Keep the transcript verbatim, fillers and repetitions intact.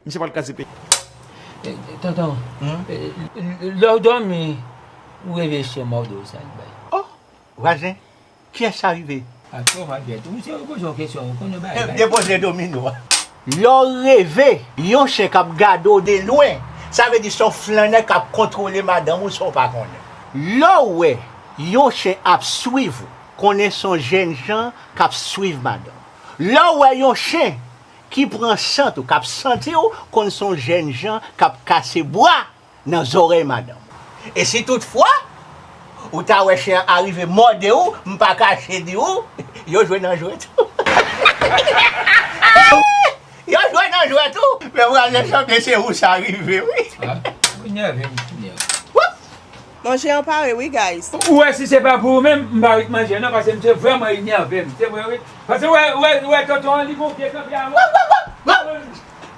Misye pral kraze peyi. Eh, tonton, eh, lè w dòmi, ou reve chen mòde w sa l bay. Oh, vwazen, kiyès sa rive? Ak twa mwa pyèt. Ou se ou poze yon kesyon, ou konnen bagay. Depoze domino a. Lè w reve, yon chen k ap gade w de lwen, sa vle di se yon flannè k ap kontwole madanm ou san w pa konnen. Lè w wè yon chen ap swiv ou, konnen se yon jènjan k ap swiv madanm. Lè w wè yon chen ki pran sant ou, k ap santi w, konn se yon jènjan k ap kase bwa nan zòrèy madanm. E si toutfwa ou ta wè chen an arive mòde w, m pa kache di w, yo jwe nan jwèt ou. Yo jwe nan jwèt ou. Men vwazen sanble se ou sa rive wi. Ah, ou nève m kounye a. Manje an pare wi, guys. Ou wè si se pa pou ou menm, m pa ret manje non, paske misye vrèman enève m. Se vre wi. Paske ou wè, ou wè, ou wè tonton an, li gon vye kanpe a mwen.